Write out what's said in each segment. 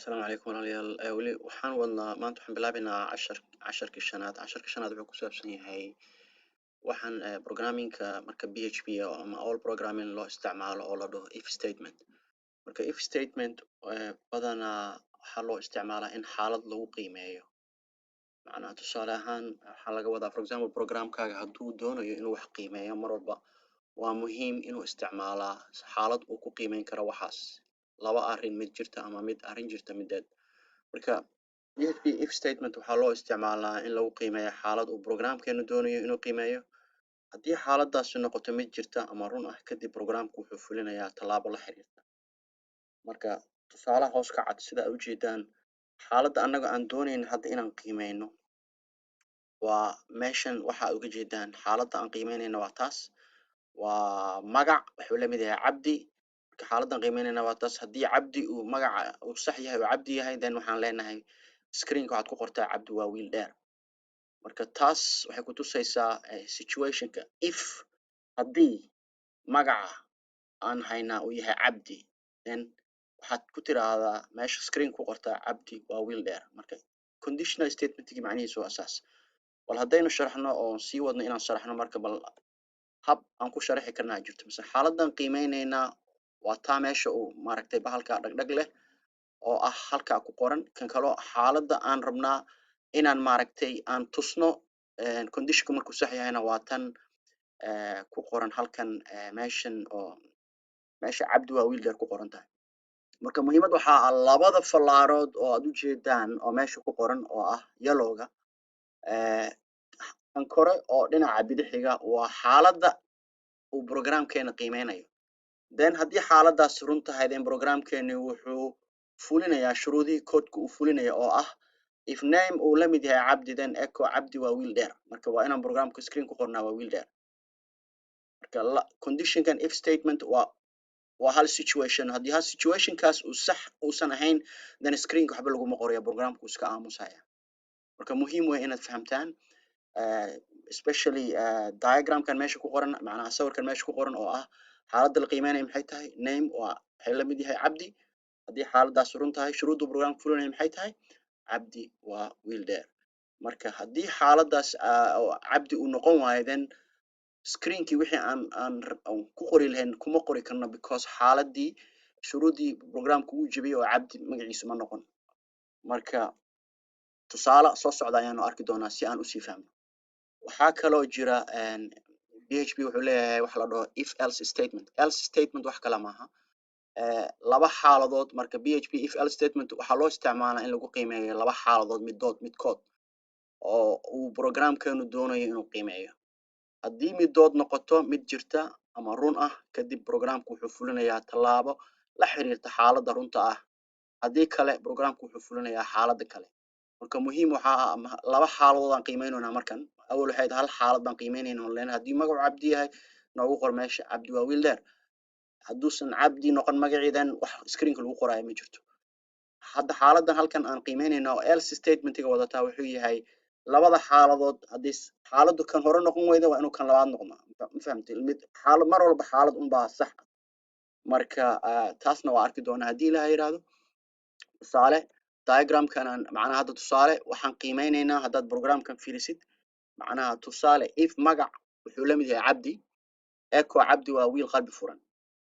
Asalaamu calaykum walaalayaal. Weli waxaan wadnaa. Maanta waxaan bilaabaynaa casharkii shanaad. Casharka shanaad wuxuu ku saabsan yahay waxaan programmingka marka PHP ama all programming loo isticmaalo oo la dhaho if statement. Marka if statement badanaa waxaa loo isticmaalaa in xaalad lagu qiimeeyo. Macnaha, tusaale ahaan, waxaa laga wadaa, for example, programkaaga hadduu doonayo inuu wax qiimeeyo, mar walba waa muhiim inuu isticmaalaa xaalad uu ku qiimeyn karo waxaas, laba arrin mid jirta ama mid arrin jirta mideed. Marka PHP if statement waxaa loo isticmaalaa in lagu qiimeeyo xaalad uu programkeenu doonayo inuu qiimeeyo. Haddii xaaladaasi noqoto mid jirta ama run ah, kadib programku wuxuu fulinayaa tallaabo la xiriirta. Marka tusaalaha hoos ka cad, sida aad ujeedaan, xaaladda annaga aan doonayn hadda inaan qiimeyno waa meeshan. Waxa aad uga jeedaan xaaladda aan qiimeynayno waa taas, waa magac wuxuu la mid yahay Cabdi. Marka xaaladdan qiimeynayna waa taas. Haddii Cabdi uu magaca uu sax yahay oo Cabdi yahay, then waxaan leenahay screenka waxaad ku qortaa "Cabdi waa wiil dheer". Marka taas waxay kutusaysaa situationka if haddii magaca aan haynaa uu yahay Cabdi, then waxaad ku tiraahdaa meesha screen ku qortaa "Cabdi waa wiil dheer". Marka conditional statementkii macnihiisu waa saas. Bal haddaynu sharaxno oo sii wadno inaan sharaxno, marka bal hab aan ku sharaxi karnaa jirto mise xaaladdan qiimeyneynaa waa taa meesha uu maaragtay bahalka dhagdhag leh oo ah halkaa ku qoran. Kan kaloo xaaladda aan rabnaa inaan maaragtay aan tusno conditionka markuu sax yahayna waa tan ku qoran halkan, meeshan oo meesha "Cabdi waa wiil dheer" ku qoran tahay. Marka muhiimad waxaa ah labada fallaarood oo aad ujeedaan oo meesha ku qoran oo ah yellowga. Kan kore oo dhinaca bidixiga waa xaaladda uu programkeena qiimeynayo. Then haddii xaaladaas run tahay, then programkeeni wuxuu fulinayaa shuruudihii codeka uu fulinaya oo ah if name uu la mid yahay Cabdi, then echo "Cabdi waa wiil dheer". Marka waa inaan programka screen ku qornaa "waa wiil dheer". Marka la conditionkan if statement waa hal situation. Haddii hal situationkaas uu sax uusan ahayn, then screenka waxba laguma qoraya, programku iska aamusaya. Marka muhiim way inaad fahamtaan, especially diagramkan meesha ku qoran, macnaha sawirkan meesha ku qoran oo ah xaaladda la qiimeynaya maxay tahay? Name waa waxay la mid yahay Cabdi. Haddii xaaladaas run tahay, shuruuddu programka fulinaya maxay tahay? "Cabdi waa wiil dheer". Marka haddii xaaladaas oo Cabdi uu noqon waayo, then screenkii wixii aan ku qori lahayn kuma qori karno, because xaaladii shuruuddii programka uu jebiyey oo Cabdi magaciisu ma noqon. Marka tusaale soo socda ayaanu arki doonaa si aan usii fahmno. Waxaa kaloo jira PHP wuxuu leeyahay waxa la dhaho if else statement. Else statement wax kale maaha, laba xaaladood. Marka PHP if else statement waxaa loo isticmaalaa in lagu qiimeeyo laba xaaladood midood midkood oo uu programkeenu doonayo inuu qiimeeyo. Haddii midood noqoto mid jirta ama run ah, kadib programku wuxuu fulinayaa tallaabo la xiriirta xaaladda runta ah. Haddii kale, programku wuxuu fulinayaa xaaladda kale. Marka muhiim waxaa ah laba xaaladood aan qiimeynaynaa markan. Awal waxay ahayd hal xaalad baan qiimeynayna oo leen haddii magacu Cabdi yahay, noogu qor meesha "Cabdi waa wiil dheer". Hadduusan Cabdi noqon magaciidan, wax screenka lagu qoraayo ma jirto. Hadda xaaladan halkan aan qiimeynayna oo else statementiga wadataa wuxuu yahay labada xaaladood. Haddii xaaladdu kan hore noqon weyda, waa inuu kan labaad noqdo. Ma fahamtay? Mid xaalad, mar walba xaalad unbaa sax. Marka taasna waa arki doonaa haddii Ilaha yidhaahdo. Tusaale diagramkan aan macnaha hadda tusaale waxaan qiimeyneynaa, haddaad programkan fiirisid, macnaha tusaale if magac wuxuu la mid yahay Cabdi, echo "Cabdi waa wiil qalbi furan".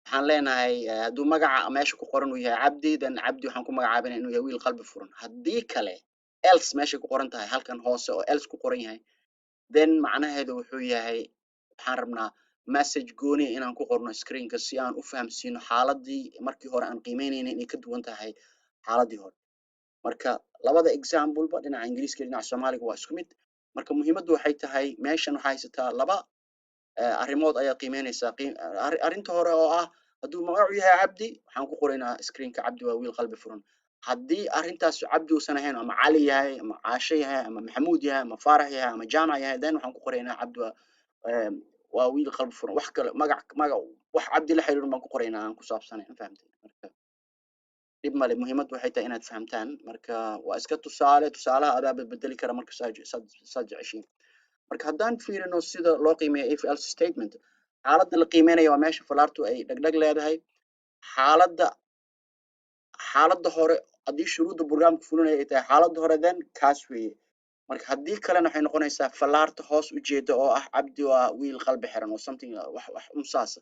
Waxaan leenahay hadduu magaca meesha ku qoran uu yahay Cabdi, then Cabdi waxaan ku magacaabinaa inuu yahay wiil qalbi furan. Haddii kale, else meeshay ku qoran tahay halkan hoose oo else ku qoran yahay, then macnaheedu wuxuu yahay waxaan rabnaa message gooni inaan ku qorno screenka si aan u fahamsiino xaaladii markii hore aan qiimeynayna inay ka duwan tahay xaaladii hore. Marka labada example-ba, dhinaca Ingiriiska iyo dhinaca Soomaaliga, waa isku mid. Marka muhiimaddu waxay tahay meeshan waxaa haysataa laba arrimood ayaa qiimeynaysaa. Arrinta hore oo ah hadduu magacu yahay Cabdi, waxaan ku qoraynaa screenka "Cabdi waa wiil qalbi furan". Haddii arrintaas Cabdi uusan ahayn ama Cali yahay ama Caasho yahay ama Maxamuud yahay ama Faarax yahay ama Jaamac yahay, then waxaan ku qoraynaa "Cabdi waa wiil qalbi furan". Wax kale, magac wax Cabdi la xiriirin baan ku qoraynaa aan ku saabsanayn. Ma fahamtay? Marka dhib male, muhiimaddu waxay tahay inaad fahamtaan. Marka waa iska tusaale, tusaalaha adaa bedbedeli kara marka saad jeceshiin. Marka haddaan fiirino sida loo qiimeeyo if else statement, xaaladda la qiimeynaya waa meesha falaartu ay dhagdhag leedahay. Xaaladda hore Haddii shuruudda programka fulinaya ay tahay xaaladda hore, then kaas weeye. Marka haddii kalena waxay noqonaysaa fallaarta hoos ujeeda oo ah "Cabdi waa wiil qalbi xiran" or something, wax un saasa.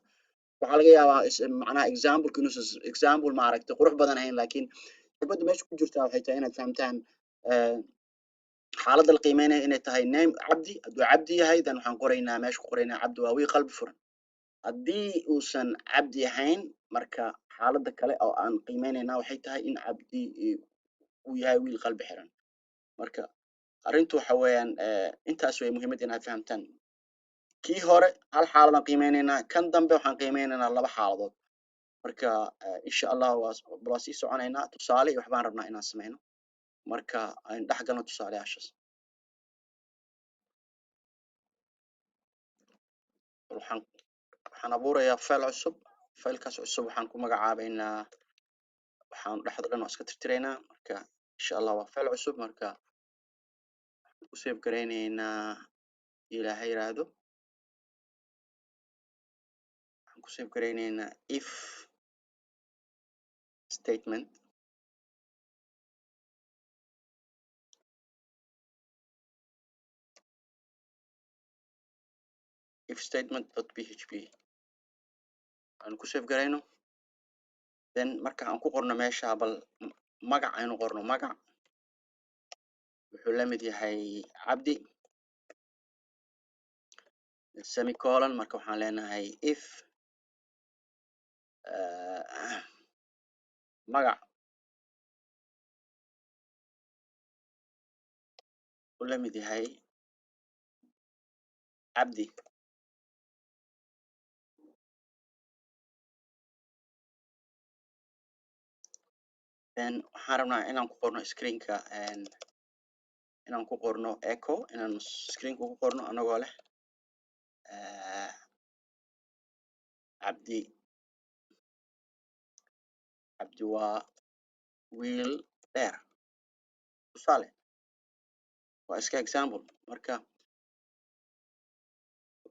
Waxaa laga yaabaa macnaha exampleka inuusan example maaragtay qurux badan ahayn, laakiin xikmadda meesha ku jirtaa waxay tahay inaad fahamtaan xaaladda la qiimeynaya inay tahay name Cabdi. Hadduu Cabdi yahay, then waxaan qoraynaa, meesha ku qoraynaa "Cabdi waa wiil qalbi furan". Haddii uusan Cabdi ahayn, marka xaaladda kale oo aan qiimeynayna waxay tahay in Cabdi uu yahay wiil qalbi xiran. Marka arrintu waxa weeyaan intaas way muhiimad inaad fahamtaan. Kii hore hal xaaladaan qiimeynaynaa, kan dambe waxaan qiimeynaynaa laba xaaladood. Marka insha Allah waa sii soconaynaa, tusaale iyo waxbaan rabnaa inaan sameyno. Marka aynu dhex galno tusaalayaashaas. Waxaan abuurayaa file cusub. Filekaas cusub waxaan ku magacaabeynaa, waxaan dhexda dhan waa iska tirtiraynaa. Marka insha Allah waa file cusub. Marka waxaan ku save garayneynaa, Ilaahay yiraahdo, waxaan ku save garayneynaa if statement, if statement.php aan ku save garayno. Then marka aan ku qorno meesha, bal magac aynu qorno. Magac wuxuu la mid yahay Cabdi semicolon. Marka waxaan leenahay if magac uu la mid yahay Cabdi, then waxaan rabnaa inaan ku qorno screenka, inaan ku qorno echo, inaan screenka ku qorno anagoo leh "Cabdi waa wiil dheer", tusaale, waa iska example. Marka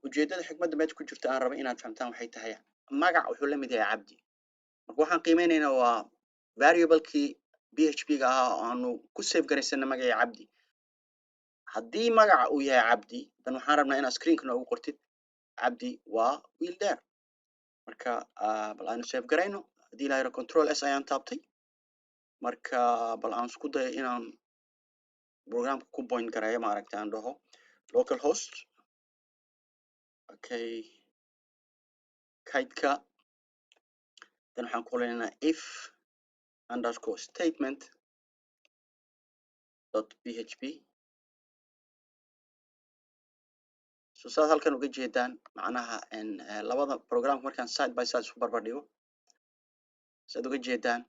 ujeedada xikmadda meesha ku jirta aan raba inaad fahamtaan waxay tahay magac wuxuu la mid yahay Cabdi. Marka waxaan qiimeynaynaa waa variablekii PHP ga ahaa oo aanu ku save garaysana magacii Cabdi. Haddii magaca uu yahay Cabdi, dan waxaan rabnaa inaad screenka noogu qortid "Cabdi waa wiil dheer". Marka bal aanu save garayno. Haddii la yiro Control S ayaan taabtay. Marka bal aan isku dayo inaan programka ku point gareeyo, maaragtay, aan dhaho local host. Okay, kaydka. Then waxaan ku qoraynaa if_statement.php. So saad halkan uga jeedaan, macnaha labada programka markaan side by side isku barbar dhigo, saad uga jeedaan,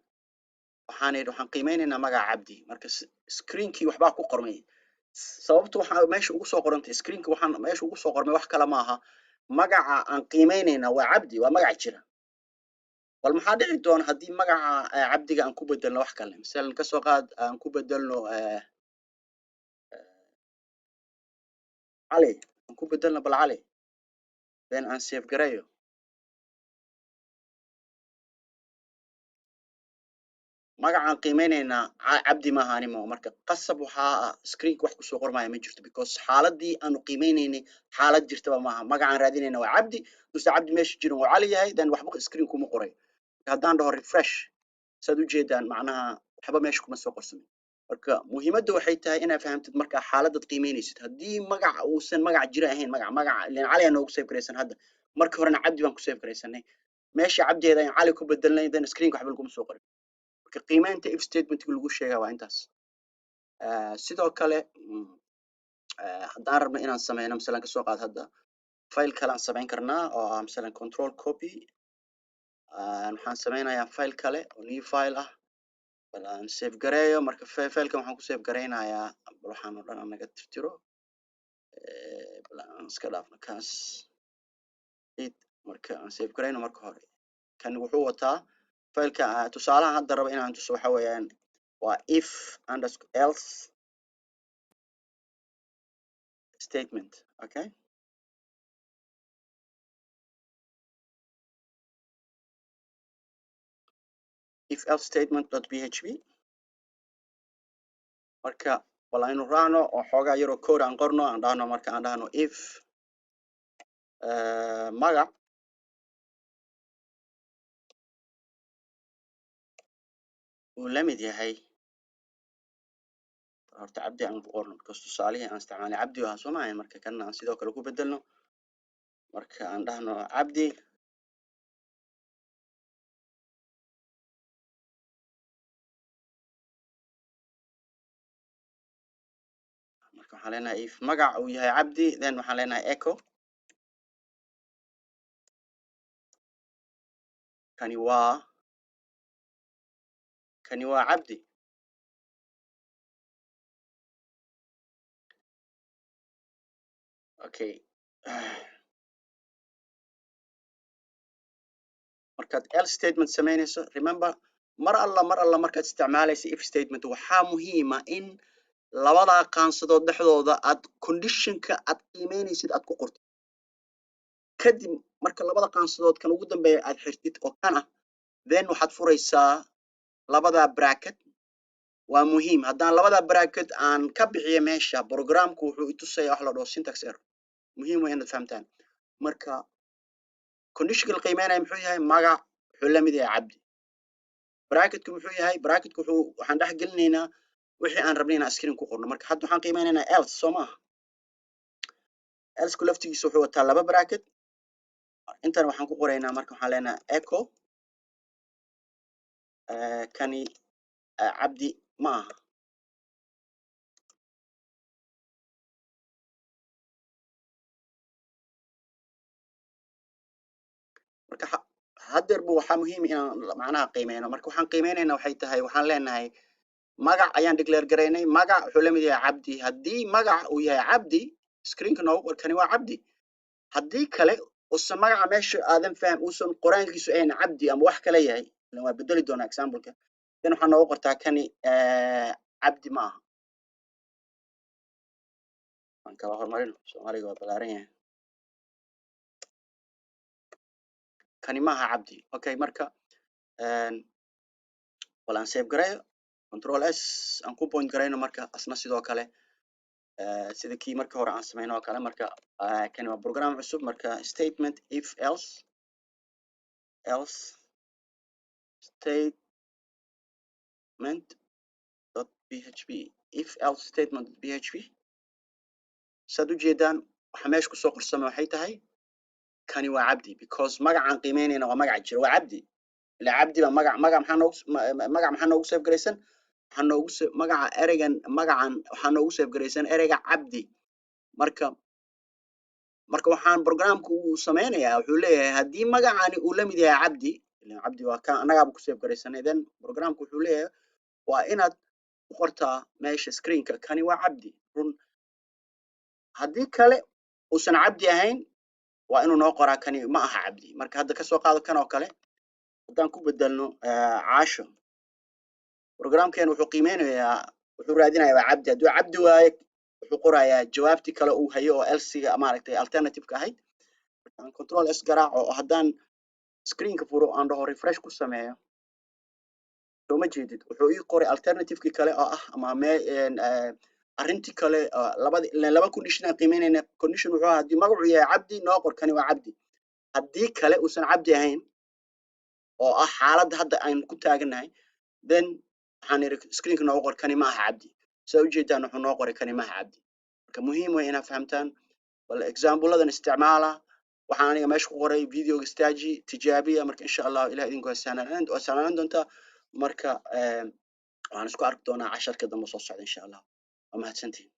waxaan idhi waxaan qiimeynaynaa magaca Cabdi. Marka screenkii waxbaa ku qormay. Sababta waxaa meesha ugu soo qorantay screenka, waxaan meesha ugu soo qormay wax kale maaha, magaca aan qiimeynaynaa waa Cabdi, waa magac jira. Bal maxaa dhici doona haddii magaca Cabdiga aan ku bedelno wax kale? Masalan, kasoo qaad aan ku bedelno Cali, aan ku bedelno bal Cali, then aan save gareeyo. Magacaan qiimeynaynaa Cabdi maaha animo. Marka qasab waxaa ah screenka wax kusoo qormaya ma jirto, because xaaladii aanu qiimeynaynay xaalad jirtaba maaha. Magacaan raadinayna waa Cabdi. Duse Cabdi meesha jirin oo Cali yahay, then waxba screen kuma qoray. Marka haddaan dhaho refresh, saad ujeedaan, macnaha waxba meesha kuma soo qorsamin. Marka muhiimadda waxay tahay inaad fahamtid marka xaaladaad qiimeynaysid. Haddii magaca uusan magac jira ahayn, magaca ilen Cali aa noogu save garaysan hadda, markii horena Cabdi baan ku save garaysanay, meesha Cabdigeeda aan Cali ku bedelnay, then screenka waxba laguma soo qorin. Marka qiimeynta if statementka lagu sheegaa waa intaas. Sidoo kale haddaan rabno inaan sameyno, masalan kasoo qaad hadda file kale aan samayn karnaa oo ah masalan control copy. Waxaan sameynayaa file kale oo new file ah. Bal aan save gareeyo. Marka filekan waxaan ku save gareynayaa, bal waxaan oo dhan aan naga tirtiro. Bal aan iska dhaafno kaas it. Marka aan save gareyno marka hore, kan wuxuu wataa fileka tusaalaha hadda raba inaan tuso waxa weeyaan waa if underscore else statement. Okay, if else statement dot php. Marka bal aynu raacno oo xoogaa yaroo code aan qorno, aan dhahno, marka aan dhahno if magac uu la mid yahay, horta Cabdi aan ku qorno, because tusaalihii aan isticmaalnay Cabdi ahaa, soo maahayn? Marka kanna aan sidoo kale ku bedelno. Marka aan dhahno Cabdi. Marka waxaan leenahay if magac uu yahay Cabdi, then waxaan leenahay echo kani waa Cabdi. Okay, markaad else statement samaynayso, remember, mar alla markaad isticmaalaysa if statement, waxaa muhiima in labadaa qaansadood dhexdooda aad conditionka aad qiimeynaysid aad ku qortid. Kadib marka labada qaansadood kan ugu dambeeya aad xirtid oo kan ah, then waxaad furaysaa labada bracket. Waa muhiim. Haddaan labada bracket aan ka bixiyo meesha, programku wuxuu itusaya wax la dhaho syntax error. Muhiim waa inaad fahamtaan. Marka conditionka la qiimeynaya muxuu yahay? Magac wuxuu la mid yahay Cabdi. Bracketku muxuu yahay? Bracketku wuxuu waxaan dhex gelinaynaa wixii aan rabnay inaan screen ku qorno. Marka hadda waxaan qiimeynaynaa else, soo maaha? Elseku laftigiisa wuxuu wataa laba bracket. Intan waxaan ku qoraynaa, marka waxaan leenahay echo kani Cabdi ma aha. Marka haddeerba waxaa muhiim inaan macnaha qiimeyno. Marka waxaan qiimeynayna waxay tahay, waxaan leenahay magac ayaan declare garaynay, magac wuxuu la mid yahay Cabdi. Haddii magac uu yahay Cabdi, screenka noogu qor kani waa Cabdi. Haddii kale uusan magaca meesha aadan fahm, uusan qoraankiisu ahayn Cabdi ama wax kale yahay, ilan waa bedeli doonaa exampleka, then waxaa noogu qortaa kani Cabdi ma aha. Aan kala horumarino, Soomaaliga waa balaaran yahay. Kani ma aha Cabdi. Okay, marka bal aan save gareeyo, Control S, aan ku point garayno. Marka asna sidoo kale sida kii marka hore aan samayno oo kale. Marka kani waa program cusub. Marka statement if else, else statement.php, if else statement.php. Saad ujeedaan, waxa meesha kusoo qorsamay waxay tahay kani waa Cabdi, because magacaan qiimeynayna waa magaca jira, waa Cabdi. Ila Cabdi baa magac. Magac maxaa noogu magac maxaa noogu save garaysan? Waxaa noogu magaca ereygan, magacan waxaa noogu save garaysan ereyga Cabdi. Marka waxaan programku uu sameynayaa, wuxuu leeyahay haddii magacani uu la mid yahay Cabdi, ilan Cabdi waa kan annagaaba ku save garaysanay, then programku wuxuu leeyahay waa inaad ku qortaa meesha screenka kani waa Cabdi, run. Haddii kale uusan Cabdi ahayn, waa inuu noo qoraa kani ma aha Cabdi. Marka hadda kasoo qaado kan oo kale haddaan ku bedelno Caasho, programkeenu wuxuu qiimeynayaa, wuxuu raadinayaa waa Cabdi. Hadduu Cabdi waayo, wuxuu qorayaa jawaabtii kale uu hayo oo elsega maaragtay alternative-ka ahayd. Aan Control S garaaco oo haddaan screenka furo, aan dhaho refresh ku sameeyo, soo ma jeedid? Wuxuu ii qoray alternative-kii kale oo ah ama me arrintii kale. Labada ileen laba condition aan qiimeynayna. Condition wuxuu ahaa haddii magacu yahay Cabdi, noo qor kani waa Cabdi. Haddii kale uusan Cabdi ahayn, oo ah xaaladda hadda aynu ku taagannahay, then waxaan idhi screenka noogu qor kani ma aha Cabdi. Saa ujeedaan, wuxuu noo qoray kani ma aha Cabdi. Marka muhiim way inaad fahamtaan. Bal example-ladan isticmaala, waxaan aniga meesha ku qoray, videoga staaji, tijaabiya. Marka insha Allah Ilah idinku waa sahlanaan doontaa. Marka waxaan isku arki doonaa casharka dambe soo socda, insha Allah. Waa mahadsantihin.